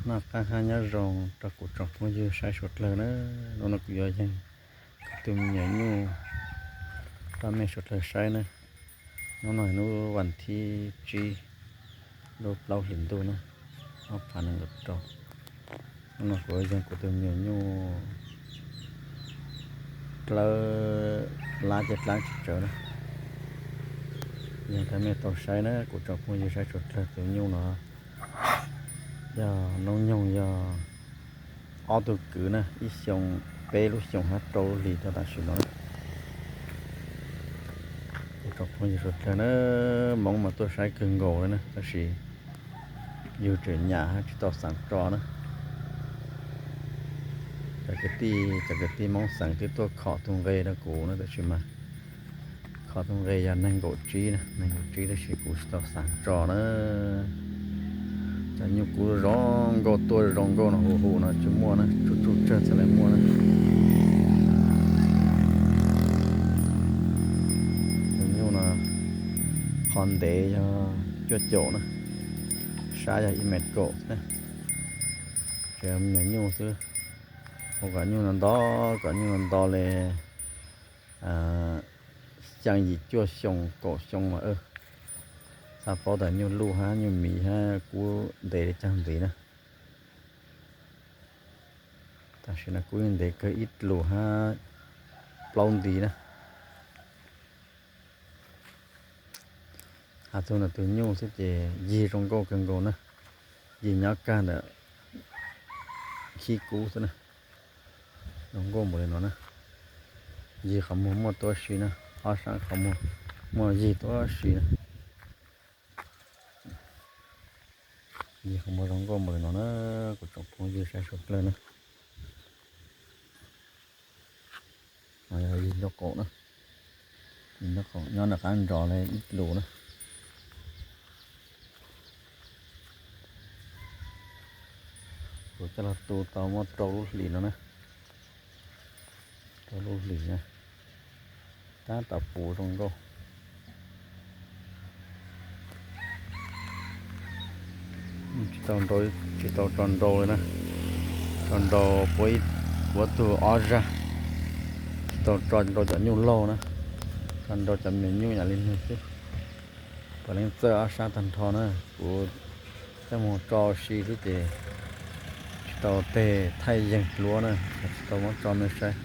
Noj qab hab nyob zoo rau kuv tsoom phooj ywg saib suav dlawg na. Hnub no kuv yuav yeeg kuv tus me nyuam nyuj rau mej suav dlawg saib na. Hnub no hnub vas thib tsib lub plaub hlis ntuj na, ob phav nees nkaum rau. Hnub no kuv yuav yeeg kuv tus me nyuam nyuj dlawb lab ces dlaab tsi tsawv na. Yeeg rau mej tau saib na, kuv tsoom phooj ywg saib suav dlawg. Tus nyuj no yog noob nyoog yog ob tug kwv na, ib xyoo, peb lub xyoos hab rau lub hlis rau tam sim no na. Kuv tsoom phooj ywg suav dlawg na, Moob mas tuaj saib kawg nkaus le na, tab sis yug tseem nyam hab tsis tau xaav tso na. Cov kwv tij, cov kwv tij Moob xeem twb tuaj khom tug nqe rau kuv na, tab sis mas khom tug nqe yog nees nkaum tsib na, nees nkaum tsib tab sis kuv tsis tau xaav tso na. Cov nyuj kub zoo nkauj, tuaj zoo nkauj no, hu hu no tsi muaj na, tsuj tsuj tsawg txhad le muaj na. Cov nyuj no qhov ntev yog cuaj caum na, sab yog ib mev kaum na. Tseem me nyuam nyuj xwb, ua kom nyuj no nto, kom nyuj no nto le xyaa yim cuaj xyoo kaum xyoo mas txhaj paub tas nyuj luj hab nyuj miv hab kub ntev le caag ntxiv na. Tam sim no kub yeej ntev kawg ib lus hab plaub nti na. Has txug ntawm tug nyuj xwb ces yig zoo nkauj kawg nkaus na, yig nyob kag ntawm khib kub xwb na. Zoo nkauj npaum le nuav na, yig qhov muag muaj tuab si na, ob sab qhov muag muaj yig tuab si na. Yig qhov muag zoo nkauj npaum le nuav na, kuv tsoom phooj ywg saib suav dlawg na. Yog yig nraub qaum na, yig nraub qaum nyob nram qab nrov le ib lus na. Kuv coj los tu tau muaj rau lub hlis no na, rau lub hlis na, tab tom puv zoo nkauj. Tsis tau, tsis tau tso nrau le na, tso nrau puab tug ob zag, tsis tau tso nrau cov nyuj laug na, tso nrau cov me nyuam nyuj yam li nwg xwb. Puav leej txawj ob sab tag nrho na, kuv coj moog tso si xwb ces tsis tau teg thaij yeeg dluab na, tsis tau muab tso mej saib.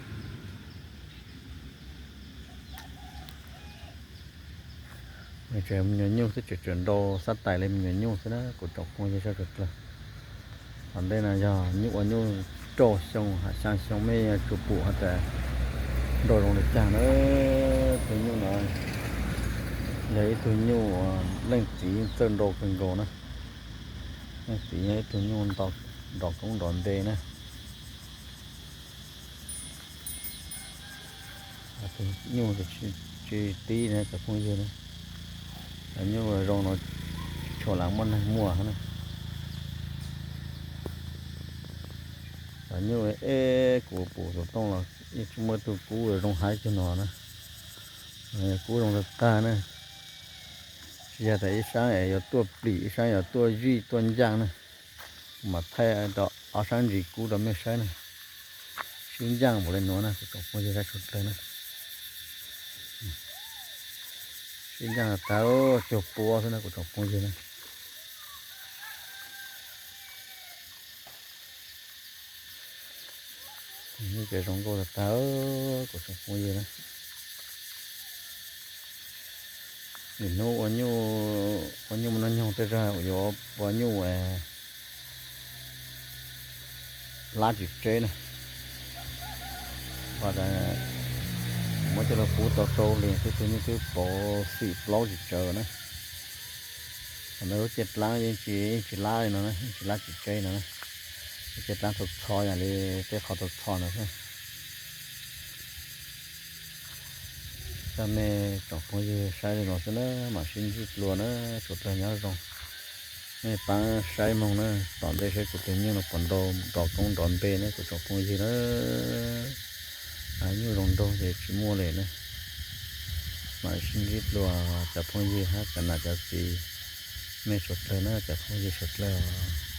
Tseem me nyuam nyuj xwb, tseem tseem nrau xab tais le me nyuam nyuj xwb na, kuv tsoom phooj ywg saib suav dlawg. Tom ntej no yog nyuj ua nyuj rau xyoo hab xyaa xyoo, mej yuav tsum pum has tas nrau zoo le caag na. Tug nyuj no yog ib tug nyuj leej txiv txawj nrau kawg nkaus na. Leej txiv yog ib tug nyuj nrov koob nrov npe na. Nyuj tsis tib na cov phooj ywg na, cov nyuj zoo no tsis tshua lam muaj neeg muaj na. Cov nyuj eb, kuv pum xov tooj los yeej tsis muaj tug kub zoo hab tug no na. Kub zoo tag tag na, tsis yog tas ib sab es yuav tuaj plim, ib sab yuav tuaj zij tuaj ncaaj na. Kuv mam thaij rau ob sab ntsis kub rau mej saib na. Sib ncaaj npaum le nuav na, kuv tsoom phooj ywg saib suav dlawg na. Sib ncaaj tag, cuag puab xwb na kuv tsoom phooj ywg na. Nyuj ces zoo nkauj tag tag kuv tsoom phooj ywg na. Nim hnub ua nyuj, ua nyuj muaj noob nyoog tej zag yuav ua nyuj lab tsis tseb na. Muab coj lug pub tau rau hli xwb, tug nyuj twb pauv xim plaub tsis tsawv na. Thaum ntawd lub caij dlaab yeej tsis, yeej tsis lab li no na, yeej tsis lab tsis tseb no na. Lub caij dlaab txho txho yam li tej qhov txho txho ntawd xwb. Coj mej tsoom phooj ywg saib li no xwb na, mam sib ntsib dlua na, suav dlawg nyob zoo. Mej paab saib moog na, tom ntej saib kuv tug nyuj no puas nrau nrov koob nrov npe na kuv tsoom phooj ywg na. Nyuj zoo nraug ces tsis muaj li na. Mam sib ntsib dlua cov phooj ywg hab cov nam cov txiv, mej suav dlawg na, cov phooj ywg suav dlawg os.